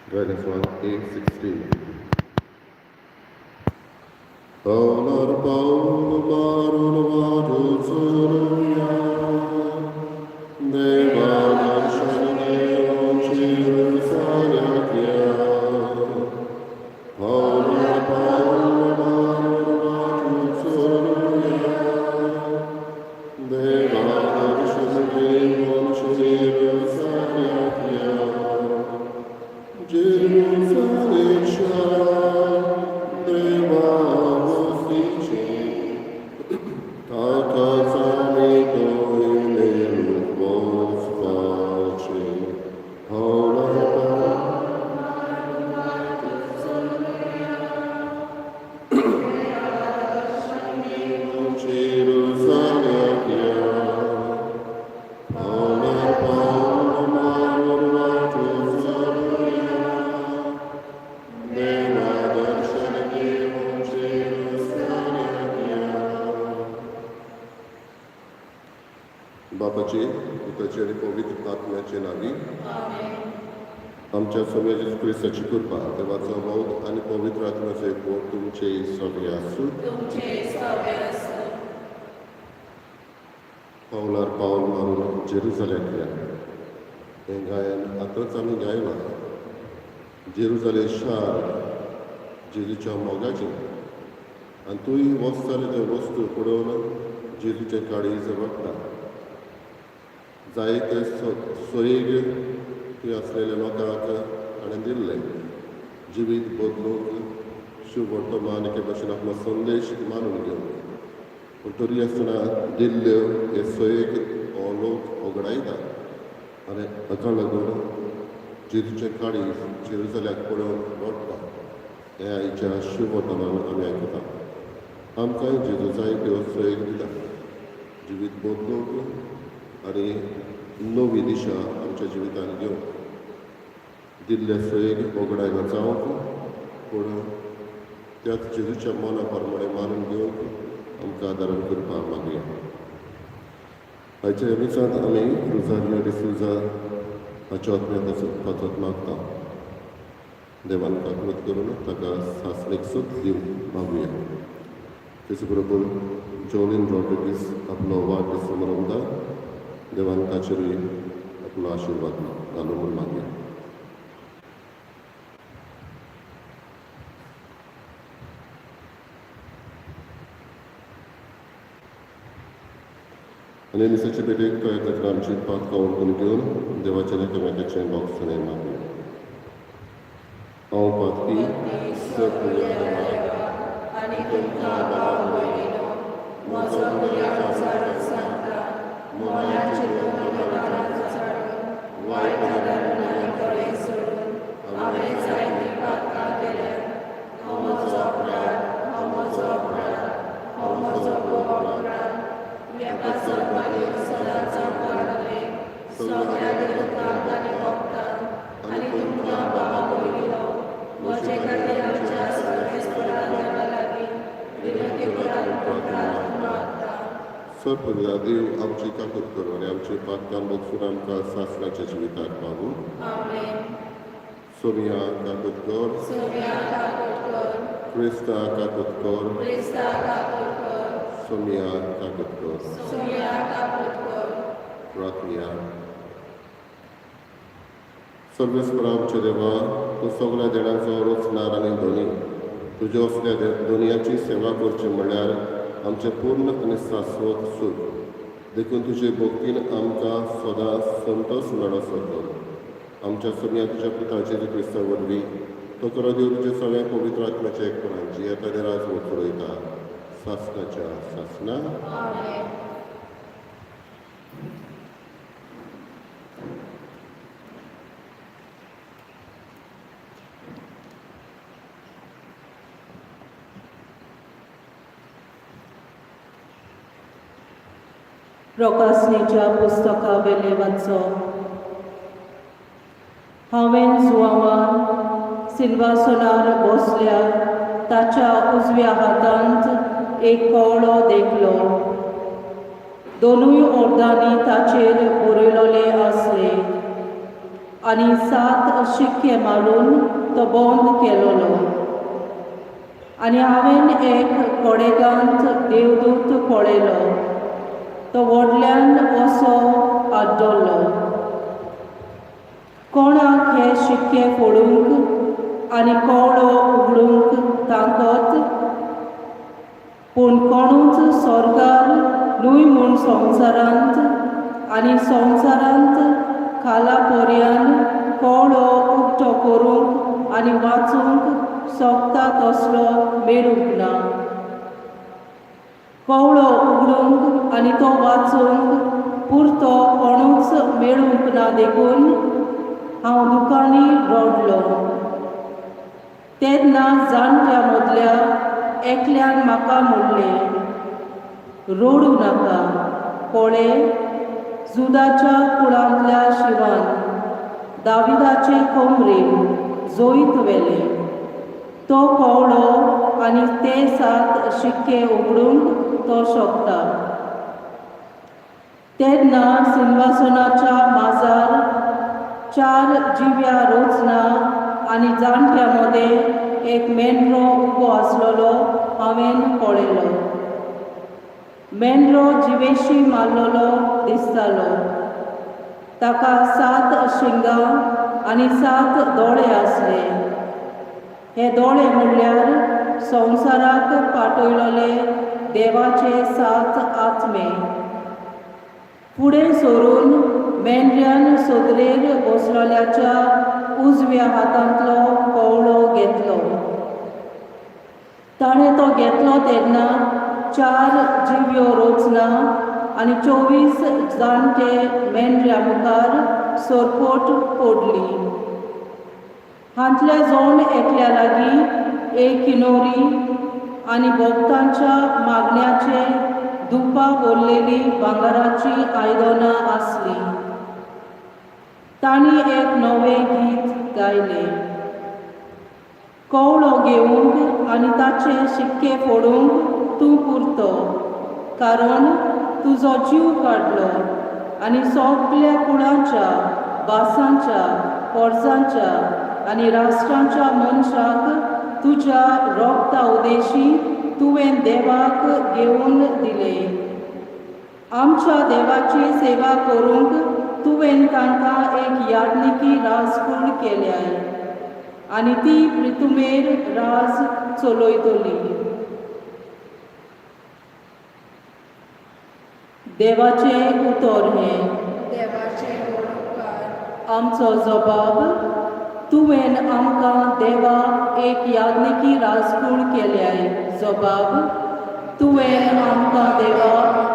Guidance 1A16. पावलार पावल मारून वाजू चलुया, देवा दर्शन घेवंक जेरुजाल्याक या. पावलार पावल मारून वाजू चलुया, देवा दर्शन घेवंक जेरुजाल्याक या. जेरुजालेम शार देवा वस्तीचें, ताकाच आमी पयले लोक वचपाचें. पावलार पावल जेरुजाल्याक या. पावलार पावल मारून वाटू चलुया, देवा दर्शन घेवंक जेरुजाल्याक या. बापाचे, पुताचे आनी पवित्र आत्म्याचे नावी. आमच्या सोम्या जेजू क्रिस्ताची कृपा, देवाचो मोग आनी पवित्र आत्म्याचो एकवट तुमचे सगळे आसूं. तुमचे सगळे आसूं. पावलार पावल मारून जेरुजाल्याक या हें गायन आतांच आमी गायलां. जेरुजालेम शार जेजूच्या मोगाचें आनी तूंय वचता जाल्यार त्यो वस्तू पळोवन जेजूचें काळीज रडटा. जायते सोयीग थंय आसलेल्या लोकांक ताणें दिल्लें जिवीत बदलूंक, शुभ वर्तमान एके भाशेन आपलो संदेश मानून घेवंक. पूण तरी आसतना दिल्ल्यो हे सोयेक हो लोक ओगडायता आनी हाका लागून जेजूचें काळीज जेरुजाल्याक पळोवन रडटा हें आयच्या शुभ वर्तमान आमी आयकता. आमकांय जेजू जायत्यो सोयीक दिता जिवीत बदलूंक आनी नवी दिशा आमच्या जिवितान घेवंक. दिल्ले सोयीक ओगडायना जावंक, पूण त्याच जेजूच्या मना प्रमाणे मानून घेवंक आमकां आदारान करपाक मागया. आयच्या मिसांत आमी रुजारियो डिसूजा हाच्या आत्म्याचो पातत मागता. देवान काकूळट करून ताका सासणीक सूख दिवंक मागुया. तेच बरोबर जोलीन रॉड्रिगीस आपलो वाडदीस मनोवता. देवान ताचेरूय आपलो आशिर्वाद घालूं म्हूण मागया. आनी मिसाचे भेटेक तयार जातना आमची पातकां वळखून घेवन देवाच्या एकामेकाचें भोगसणें मागया. हांव पातकी सर्पुल्या देवा आनी तुमकां भाव भयणीनो, म्हजो गुन्यांव सांगता. मोलाचे दोन चाडून, वायट धरून आनी बरें सोडून हांवें जायतीं पातकां केल्यात. हो म्हजो अपराध, हो म्हजो अपराध, हो म्हजो भोव अपराध. ह्या पासत मागीर सदांच लागले सगळ्या देवतांक आनी भक्तांक आनी तुमकां भावा भयणीनो, म्हजे खातीर आमच्या सर्वेस्परा देवा लागीं विनंती करात म्हूण प्रार्थना मागता. सर्पुल्या देव आमची काकूत करूं आनी आमची पातकां भोगसून आमकां सासणाच्या जिविताक पावूं. आमेन. सोमिया, काकूत कर. सोम्या, काकूत कर. क्रिस्ता, काकूत कर. क्रिस्ता, काकूत कर. सोमिया, काकूत कर. सोम्या, काकूत कर. प्रार्थना. सर्वेस्परा आमच्या देवा, तूं सगळ्या देणांचो रचणार आनी धनी. तुज्या असल्या धनयाची सेवा करची म्हणल्यार आमचें पूर्ण आनी शाश्वत सूख. देखून तुजे भक्तीन आमकां सदां संतोश मेळोसो कर. आमच्या सोम्या तुज्या पुता जेजू क्रिस्ता वरवीं. तो खरो देव, तुज्या सगळ्या पवित्र आत्म्याच्या एकपणान जियेता आनी राज चलयता सासणाच्या सासणा. आमेन. प्रकाशनेच्या पुस्तका वेलें वाचप. हांवें जुवांवान सिंवासनार बसल्या ताच्या उजव्या हातांत एक कवळो देखलो. दोनूय अर्दांनी ताचेर बरयलोलें आसलें. आनी सात शिक्के मारून तो बंद केलोलो. आनी हांवें एक कोडेगांत देवदूत पळयलो, तो व्हडल्यान असो आड्डलो, कोणाक हे शिक्के फोडूंक आनी कवळो उगडूंक ताकत? पूण कोणूच स्वर्गार न्हय म्हूण संवसारांत आनी संवसारांत खाला पर्यान कवळो उक्तो करूंक आनी वाचूंक शकता तसलो मेळूंक ना. कवळो उगडूंक आनी तो वाचूंक पुरतो कोणूच मेळूंक ना, देखून हांव दुकांनी रडलो. तेन्ना जाणट्या मदल्या एकल्यान म्हाका म्हणलें, रडूं नाका, पळय जुदाच्या कुळांतल्या शिवान दाविदाचे कोमरेन जैत व्हेलें. तो कवळो आनी ते सात शिक्के उगडूंक तो शकता. तेन्ना सिंहासनाच्या माजार चार जिव्या रोचना आनी जाणट्या मदें एक मेंढरो उबो आसलेलो हांवें पळयलो. मेंढरो जिवेशी मारलेलो दिसतालो. ताका सात शिंगां आनी सात दोळे आसले. हे दोळे म्हणल्यार संवसाराक पाठयलेले देवाचे सात आत्मे. फुडें सरून मेंढऱ्यान सदरेर बसलेल्याच्या उजव्या हातांतलो कवळो घेतलो. ताणें तो घेतलो तेन्ना चार जिव्यो रोचना आनी 24 जाणटे मेंढऱ्या मुखार सरपोट पडली. हांतल्या जण एकल्या लागीं एक किनोरी आनी भक्तांच्या मागण्याचे दुपां भरलेली भांगराची आयदनां आसली. तांणी एक नवें गीत गायलें. कवळो घेवंक आनी ताचे शिक्के फोडूंक तूं पुरतो, कारण तुजो जीव काडलो आनी सगल्या कुळांच्या, भासांच्या, पोरसांच्या आनी राष्ट्रांच्या मनशाक तुज्या रोगता उदेशी तुवें देवाक घेवन दिले. आमच्या देवाची सेवा करूंक तुवें तांकां एक याज्ञिकी राजकूळ केल्याय आनी ती प्रितुमेर राज चलयतली. देवाचें उतर हें. देवाचे उपकार. आमचो जबाब, तुवें आमकां देवा एक याज्ञिकी राजकूळ केल्याय. जबाब, तुवें आमकां देवा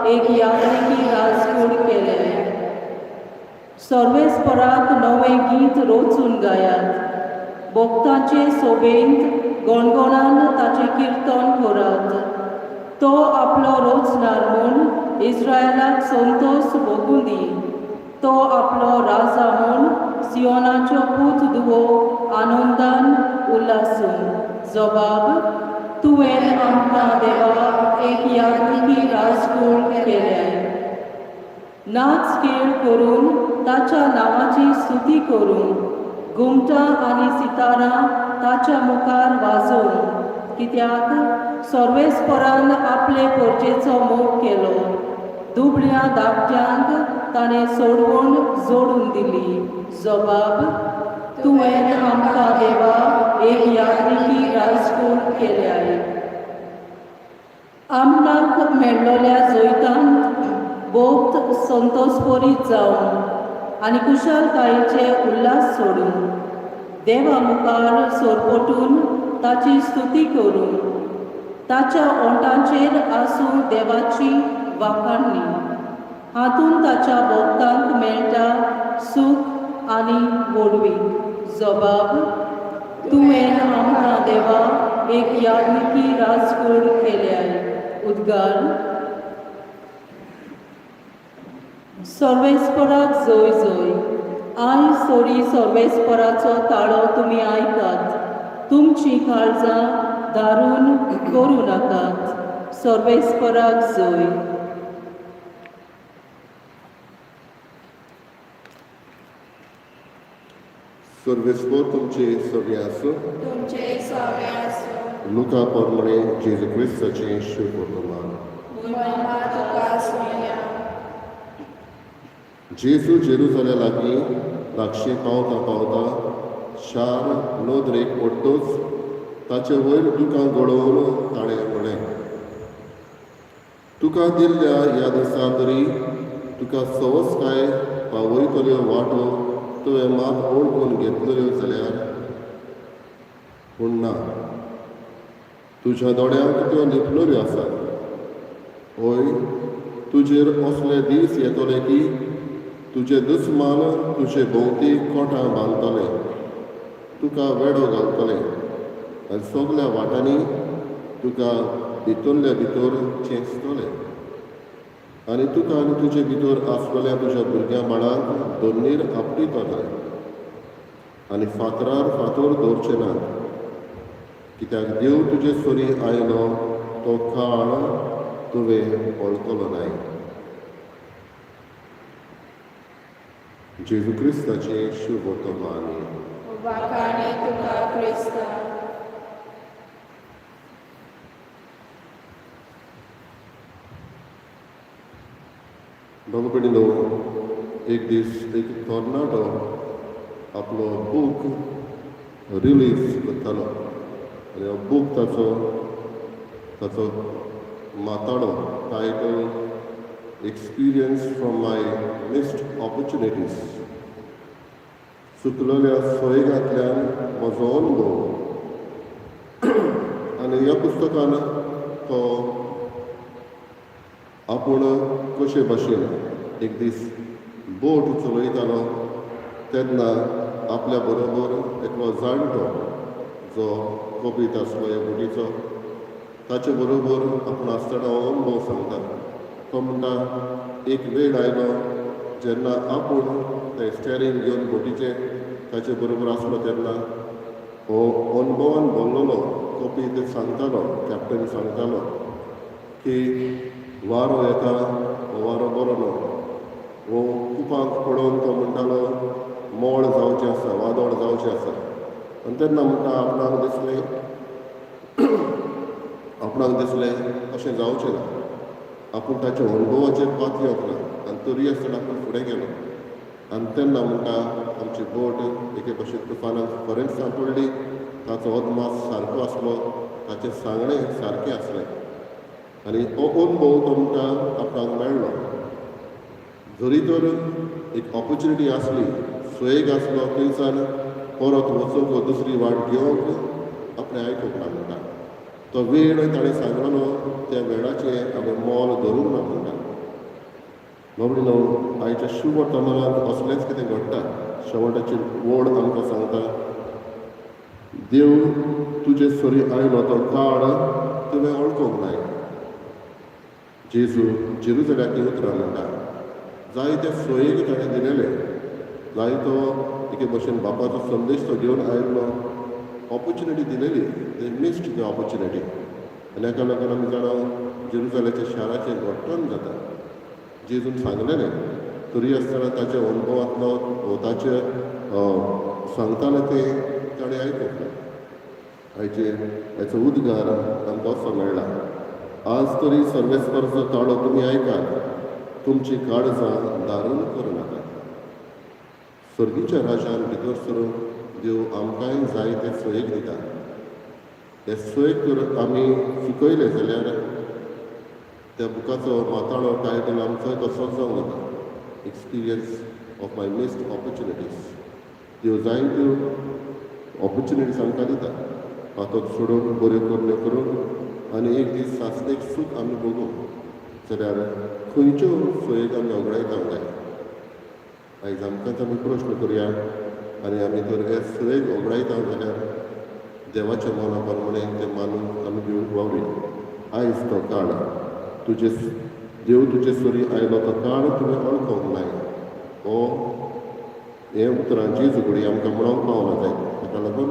एक याज्ञिकी राजकूळ केल्याय. सर्वेस्पराक नवें गीत रचून गायात, भक्तांचे सोबेंत गणगणान ताचें किर्तन करात. तो आपलो रचणार म्हूण इस्रायलाक संतोश भोगूं दी. तो आपलो राजा म्हूण सियोनाच्यो पूत दुवो आनंदान उल्हासूं. जबाब, तुवें आमकां देवा एक याज्ञिकी राजकूळ केल्याय. नाच खेळ करून ताच्या नांवाची स्तुती करूं, घुमटां आनी सितारां ताच्या मुखार वाजोवं. कित्याक सर्वेस्परान आपले परजेचो मोग केलो, दुबळ्या धाकट्यांक ताणें सोडवण जोडून दिली. जबाब, तुवें आमकां देवा एक याज्ञिकी राजकूळ केल्याय. आमकां मेळ्ळोल्या जैतांत भोक्त संतोषपरीत जावन आनी कुशालकायेचे उल्हास सोडून देवा मुखार सरपटून ताची स्तुती करूं. ताच्या ओंठांचेर आसूं देवाची वाखाणणी, हातूंत ताच्या भक्तांक मेळटा सूख आनी व्हडवीक. जबाब, तुवें आमकां देवा एक याज्ञिकी राजकूळ केल्याय. उद्गार, सर्वेस्पराक जय जय. आयज सरी सर्वेस्पराचो ताळो तुमी आयकात, तुमची काळजां दारून करूं नाकात. सर्वेस्पराक जय. सर्वेस्पोर तुमचे सगळे आसूं. तुमचे सगळे आसूं. लुका प्रमाणे जेजू क्रिस्ताचें शुभ वर्तमान. महिमा तुका सोन्या. जेजू जेरुजाल्या लागीं लागशीं पावता पावता शार नदरेक पडटच ताचे वयर दुकां गळोवन ताणें म्हळें, तुका दिल्ल्या ह्या दिसा तरी तुका सवसकाय पावयतल्यो वाटो तुवें मात वळखून घेतल्यो जाल्यार, पूण ना, तुज्या दोळ्यांक त्यो लिपलेल्यो आसात. हय, तुजेर असले दीस येतले की तुजे दुस्मान तुजे भोंवती कोटां बांदतले, तुका वेडो घालतले आनी सगल्या वाटांनी तुका भितरले भितर चेंचतले आनी तुका आनी तुजे भितर आसलेल्या तुज्या भुरग्यां बाळांक दोनीर आपटितले आनी फातरार फातर दवरचे नात, कित्याक देव तुजे सरी आयलो तो काळ तुवें वळखलो नाय. जेजू क्रिस्ताचें शुभ वर्तमान. वाखाणे तुका क्रिस्ता. बाबा भयणीनो, एक दीस एक तरणाटो आपलो बूक रिलीज करतालो आनी हो बूक ताचो ताचो माताडो title experience from my missed opportunities, चुकलेल्या सोयगांतल्यान म्हजो अनुभव. आनी ह्या पुस्तकान तो आपूण कशे भाशेन एक दीस बोट चलयतालो तेन्ना आपल्या बरोबर एकलो जाणटो जो कोबीत आसलो ह्या बोटीचो ताचे बरोबर आपूण आसतना हो अनुभव सांगता. तो म्हणटा, एक वेळ आयलो जेन्ना आपूण तें स्टेरींग घेवन बोटीचें ताचे बरोबर आसलो तेन्ना हो अनुभवान भरलेलो कोपीत सांगतालो, कॅप्टन सांगतालो की वारो येता, हो वारो बरो न्हू. हो कुपांक पळोवन तो म्हणटालो मोळ जावचें आसा, वादळ जावचें आसा. आनी तेन्ना म्हणटा आपणाक दिसलें आपणाक दिसलें अशें जावचें ना, आपूण ताच्या अनुभवाचेर पातयेवंक ना आनी तरी आसतना आपूण फुडें गेलो. आनी तेन्ना म्हणटा आमची बोट एके भशेन तुफानाक खरेंच सांपडली. ताचो अदमास सारको आसलो, ताचें सांगणें सारकें आसलें आनी हो अनुभव तो म्हणटा आपणाक मेळ्ळो. जरी तर एक ऑपॉर्च्युनिटी आसली, सुयेग आसलो थंयसान परत वचूंक वा दुसरी वाट घेवंक आपणें आयकूंक ना म्हणटा. तो वेळ ताणें सांगलेलो त्या वेळाचें हांवें मोल धरूंक ना म्हणटा. बाबडीनो, आयच्या शुभ वर्तमानांत असलेंच कितें घडटा. शेवटाची ओड आमकां सांगता, देव तुजे सरी आयलो तो काळ तुवें वळखूंक नाय. जेजू जेरुजल्याक ही उतरां म्हणटा. जायते सोयेक ताणें दिलेले, जायतो एके भशेन बापाचो संदेश तो घेवन आयिल्लो, ऑपॉर्च्युनिटी दिलेली, they missed the opportunity. आनी हाका लागून आमी जाणा जेरुजल्याच्या शाराचें घट्टण जाता. जेजून सांगलेलें तरी आसतना ताच्या अनुभवांतलो वो ताचे सांगताले तें ताणें आयकूंक ना. आयचे आयचो उद्गार आमकां असो मेळ्ळा, आज तरी सर्वेस्परचो ताळो तुमी आयकात, तुमची काळजां दारून करूं नाकात. सर्गीच्या राजान भितर सरून देव आमकांय जाय ते सोयेक दिता. ते सोयेक तर आमी चुकयले जाल्यार त्या बुकाचो माताडो टायटल आमचोय तसोच जावंक जाता, experience of my missed opportunities. देव जायत्यो ऑपॉर्च्युनिटीज आमकां दिता, पातक सोडून बऱ्यो करण्यो करून आनी एक दीस सासणेक सूख आमी भोगूंक जाल्यार खंयच्यो सोयेक आमी वगडायता काय? आयज आमकांच आमी प्रश्न करुया आनी आमी तर हे सोयेक वगडायता जाल्यार देवाच्या मना प्रमाणे तें मानून आमी घेवंक वावरुया. आयज तो काळ तुजे देव तुजे सरी आयलो तो काळ तुवें वळखूंक नाय. हो हे उतरांची झगडी आमकां म्हणूंक पावना जायत. ताका लागून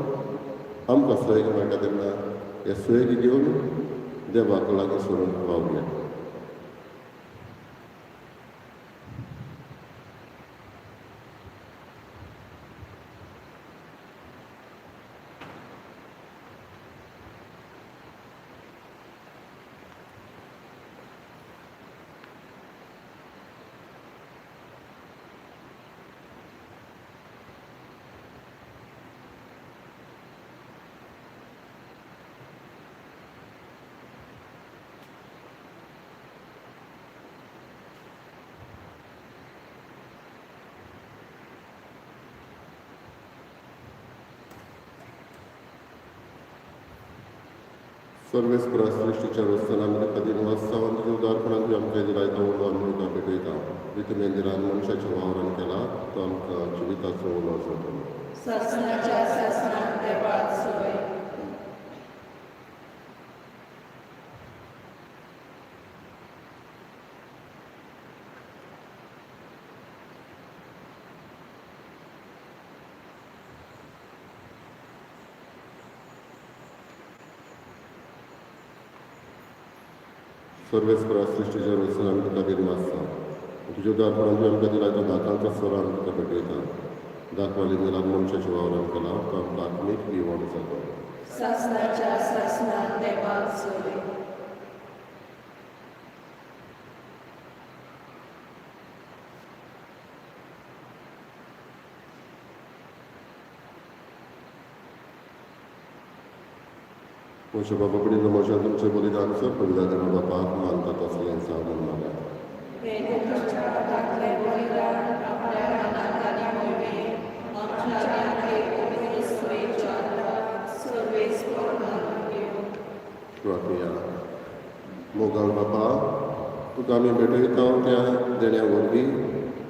आमकां सोयेक मेळटा तेन्ना हे सोयेक घेवन देवाक लागीं सरून वावरुया. सर्वेस्परा सृश्टीच्या रस्त्यान आमी तुका दिनवास जावन तुज्या उदारपणान तुवें आमकां दिलाय तो उलो आमी तुका भेटयता. रितमेंदिरान मनशाच्या वावरान केला तो आमकां जिविताचो उलो जातलो. सासणाच्या सासणाक देवाक सोय. सर्वेस्परा सृश्टीच्या रस्त्यान आमी तुका दिनवास जावन तुज्या उदारपणान तुवें आमकां दिलाय तो दातांचो स्वर आमी तुका भेटयता. दाखवाली दिलान मनशाच्या वावरान केला तो आमकां आत्मीक जिवण जातलो. सासणाच्या सासणाक देवाक सोय. म्हज्या बाबा कडेन म्हज्या तुमचें बलिदान सर पवित्र देवा बापाक मानता तसलें जावं म्हूण मागात. हें तुमच्या हातांतलें बलिदान आपल्या मनाक आनी मोहिमेक आमच्या आनी पवित्र सभेच्या सर्वेस्पर मानून घेवं. प्रार्थया. मोगाळ बापा, तुका आमी भेटयता त्या देण्या वरवीं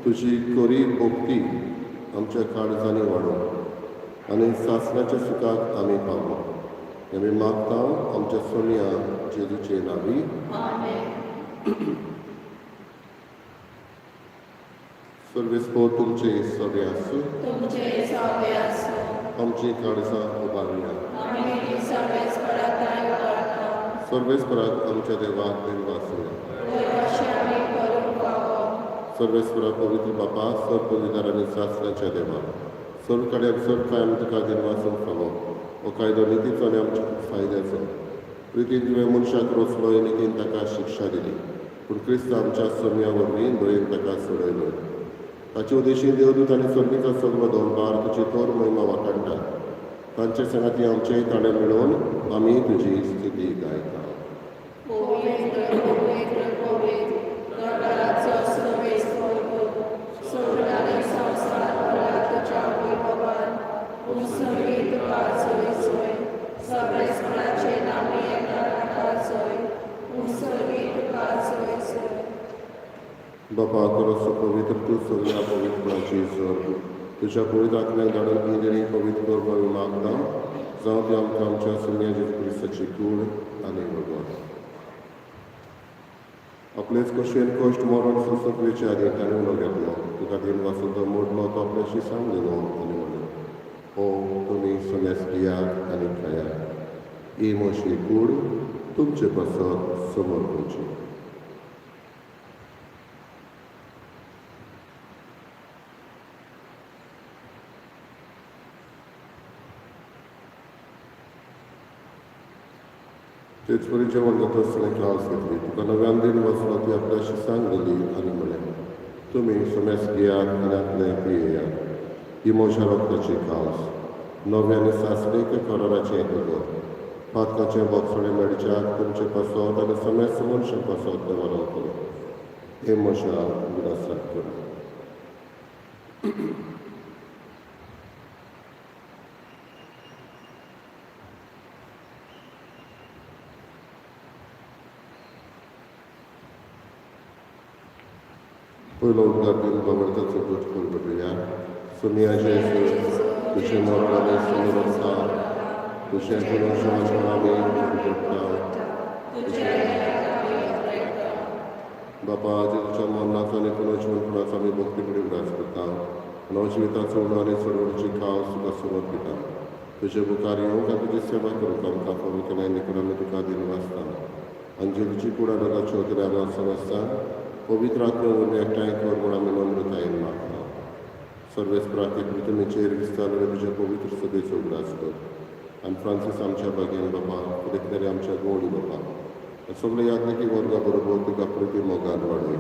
तुजी कोरी भोक्ती आमच्या काळजांनी वाडोव आनी सासणाच्या सुखाक आमी पावो. आमी मागता आमच्या सोनिया जेजूचे नावी. आमेन. सर्वेस्पर तुमचे सगळे आसूं. तुमचे सगळे आसूं. आमची काळजां उबारुया. आमी सर्वेस्परा थांय उबारता. सर्वेस्पराक आमच्या देवाक दिनवासुया. अशें आमी करूंक फावो. सर्वेस्परा पवित्र बापा, सर पवित्र आनी सासणाच्या देवा, सर्व कडेन सर्व कांय तुका दिनवासूंक फावो. हो कायदो नितीचो आनी आमच्या फायद्याचो. प्रितीन तुवें मनशाक रोचलो, नितीन ताका शिक्षा दिली, पूण क्रिस्त आमच्या सोम्या वरवीं दयेन ताका सोडयलो. ताचे उद्देशीन देवदूत आनी सर्गीचो सगलो दरबार तुजी थोर महिमा वाखाणटा. तांचे सांगाती आमचेय ताळे मेळोवन आमी तुजी स्थिती गायता. पवित्र पवित्र पवित्र दरबाराचो सर्वेस्पर, स्वर्ग आनी संवसार भरला तुज्या वैभवान. उत्सवी तुका जोय जोय. सर्वेस्पराचे नांवी येता ताका जोय. उत्सवी तुका जोय जोय. बापा, खरोच पवित्र तूं सगळ्या पवित्रपणाची जोर. तुज्या पवित्र आत्म्याक धाडून ही देणी पवित्र कर आमी मागता. जावं ती आमकां आमच्या सोम्या जेजू क्रिस्ताची कूड आनी वगत. आपलेच कशेन कश्ट मरण सोंसकवेचे आदी ताणें उलो घेतलो. तुका दिनवासून तो मोडलो, तो आपल्याशी सांग दिलो आनी म्हणलें, हो तुमी समेस घेयात आनी खायात. ही म्हजी कूड तुमचे पासत समर्पणची. तेच परी जेवण जाता आसतना क्लास घेतली. तुका नव्यान दिनवासलो, ती आपल्याशी सांग दिली आनी म्हणलें, तुमी समेस घेयात आनी आपलें पियेयात. ही म्हज्या रक्ताची कास, नव्या आनी सासणीक कराराचें उदक. पातकाचें बोगसणें मेळच्याक तुमचे पासत आनी समेस्त मनशां पासत देवा रावतलें. हें म्हज्या उगडासाक करा. पयलो उपकार दिवन बाबडताचो बोट खोल भेटुया. सोनिया जेजू, तुजें मरण आनी सुनरता, तुजें पुनर्जीवन आमी उगडटा. बापा, जेजूच्या मरणाचो आनी पुनर्जीवनपणाचो आमी भक्ती कडेन उगडास करता. नवजिविताचो उणो आनी चळवळीची कास तुका समर्पिता. तुजे मुखार येवंक आनी तुजी सेवा करूंक आमकां फावो केलें देखून आमी तुका दिनवासता. आनी जेजूची कूड आनी तरी आमी समजता पवित्र आत्म्या वरवीं एकठांय कर म्हूण आमी नम्रतायेन मागता. सर्वेस्पराक पृथ्वीचेर विस्तारलेले तुज्या पवित्र सभेचो उगडास कर. आनी फ्रांसीस आमच्या बागेन बापा, फिलिप आमच्या गोवडी बापा, सगळे याज्ञिकी वर्गा बरोबर तुका प्रिती मोगान वाडय.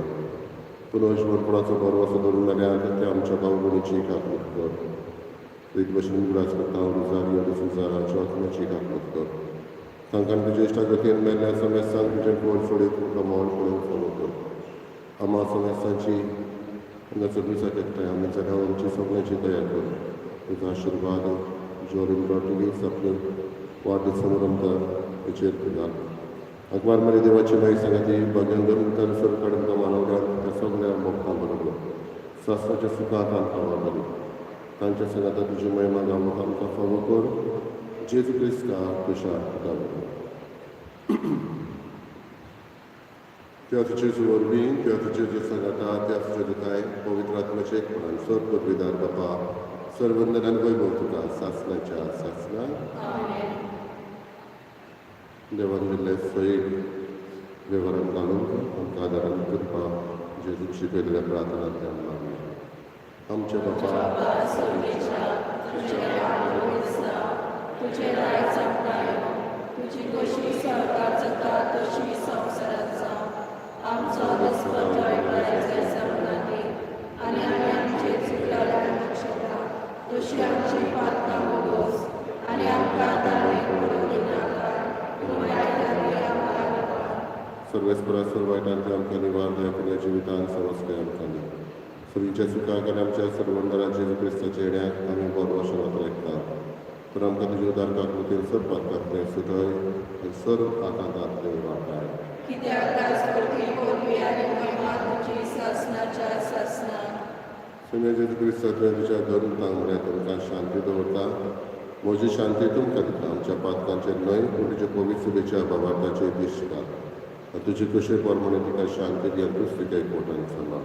पुनर्जीवनपणाचो भरवंसो धरून जाल्यार ते आमच्या भाव भयणीची काकूत कर. तेच भशेन उगडास करता रोजारियो डिसुजा आत्म्याची काकूत कर. तांकां तुज्या इश्टागतीन मेल्ल्या समेस्तांक तुजें पोल सोडीत तुमकां मोल पळोवंक फावो कर. आमा समेस्तांची हांगासर मिसाक एकठांय आमी जाल्यार आमची सगळ्यांची दया कर. तुजो आशिर्वाद जोरीन रॉड्रिगीस आपले वाडदीस समारंभार हेचेर घाल. अकबार मरे देवाची माई सांगाती भगवंत मुखार सर काडून मानवरात त्या सगळ्या भक्तां बरोबर सासणाच्या सुखांत आमकां वागली तांच्या सांगाता तुजी महिमा गावंक आमकां फावो कर जेजू क्रिस्ता तुज्या पुता बरोबर. त्याच जेजू वरवीं त्याच जेजू सांगाता त्याच जेजूकाय पवित्र आत्म्याचे एकपणान सर पदवीदार बापा सर्वंदनान वैभव तुका सासणाच्या सासणा. देवान दिल्ले सयत वेव्हारान घालूंक आमकां आदारान कृपा जेजूक शिकयल्ल्या प्रार्थनांतल्यान मागया. आमच्या बापा तुझे राय चमकायो, तुजी कशी स्वर्गात जाता तशी संवसारात जावं. आमचो दिसपट्टो करायचो आमकां दी आनी आमी आमचे चुकल्यार शकता तशी आमची पातकां उगोस आनी आमकां ताणें पडून दिनाका पूण वायटांतली आमकां निवार. सर्वेस्परा सर्व वायटांतले आमकां निवार दया आपल्या जिवितान समजकाय आमकां दी. सुरीच्या सुखाक आनी आमच्या सर्वंदरा जेजू क्रिस्ताच्या येण्याक आमी बरो वशनात राखता. तर आमकां तुज्या उदार कृतीन सर पातकांतलें सुटय आनी सर्व आकांतांतलें वाटाय. कित्याक राजकोटी पदवी आनी महिमा तुजी सासणाच्या सासणा. सुम्या जेजू क्रिस्ता तुवें तुज्या धर्म म्हळ्यार तुमकां शांती दवरता. म्हजी शांती तुमकां दिता. आमच्या पातकांचेर न्हय पूण तुज्या पवित्र सुबेच्या बाबार्थाचेर दिश्ट घाल आनी तुजी कशे प्रमाणे तिका शांती दी आनी तूच तिका एकवटान सांबाळ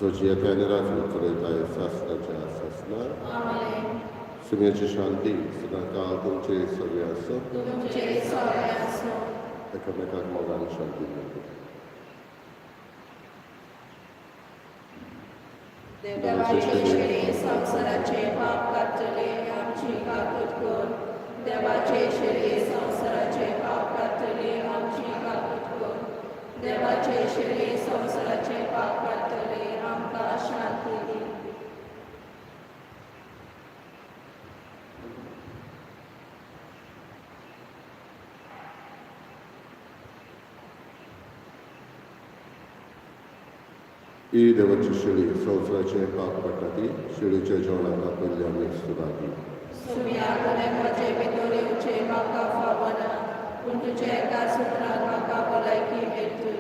जो जियेता आनी राजवट चलयताय सासणाच्या सासणा. आमेन. सुम्याची शांती सदांकाळ तुमचे सगळे आसूं. तुमचे सगळे आसूं. एकामेकाक मोगान शांती दिवंक. देवाचे शेळी संवसाराचे पाप काडटले आमची काकूत कर. देवाचे शेळी संवसाराचे पाप काडटले आमची काकूत कर. देवाचे शेळी संवसाराचे पाप काडटले आमकां शांती दी. ही देवाची शेळी संवसाराचे पाप पडटा ती शेळीच्या जेवणाक आपयल्ले आमी सुदाकी. सुम्या तुवें म्हजे भितर येवचें म्हाका फावना, पूण तुज्या एका सुत्रान म्हाका भलायकी मेळटली.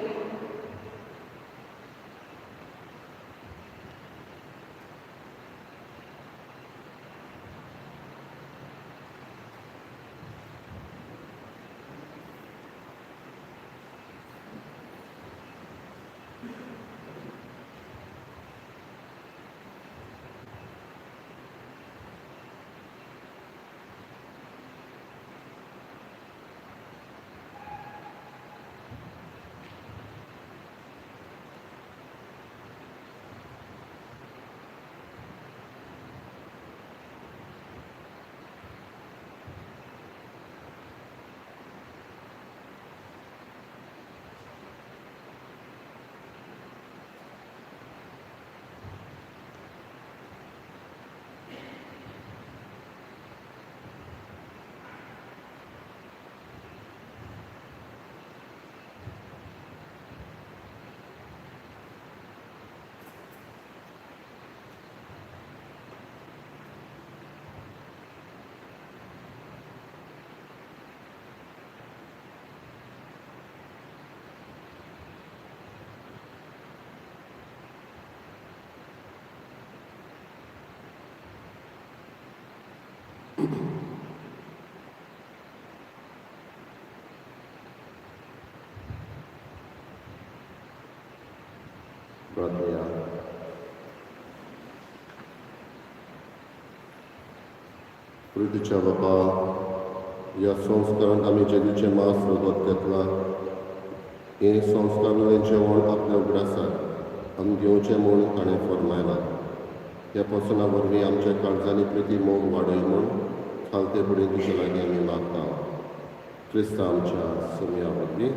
प्रार्थना. प्रितीच्या बापा, ह्या संस्कारांत आमी जेजूचें मांस रगत घेतलां. हें संस्कार जेवण आपल्या उगडासाक आमी घेवचें म्हूण ताणें फर्मायलां. ह्या पसना वरवीं आमच्या काळजांनी प्रिती मोग वाडय म्हूण खालते फुडें तुजे लागीं आमी मागता. क्रिस्ता आमच्या सुमया वरवीं.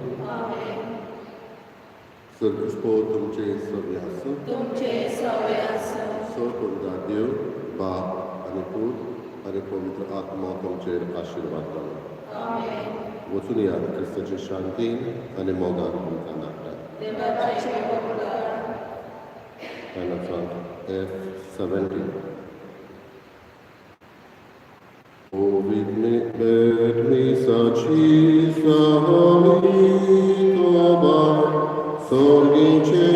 सर्गस्पो तुमचे सगळे आसूं. तुमचे सगळे आसूं. सर्व देव बाप आनी पूत आनी पवित्र आत्मा तुमचेर आशिर्वाद घालूं. आमेन. वचून यात क्रिस्ताचे शांतीन आनी मोगान तुमकां नाडटा. देवाचे उपकार. F17. Oh, with me, let me search Jesus. Взагалі тоба, соргінче.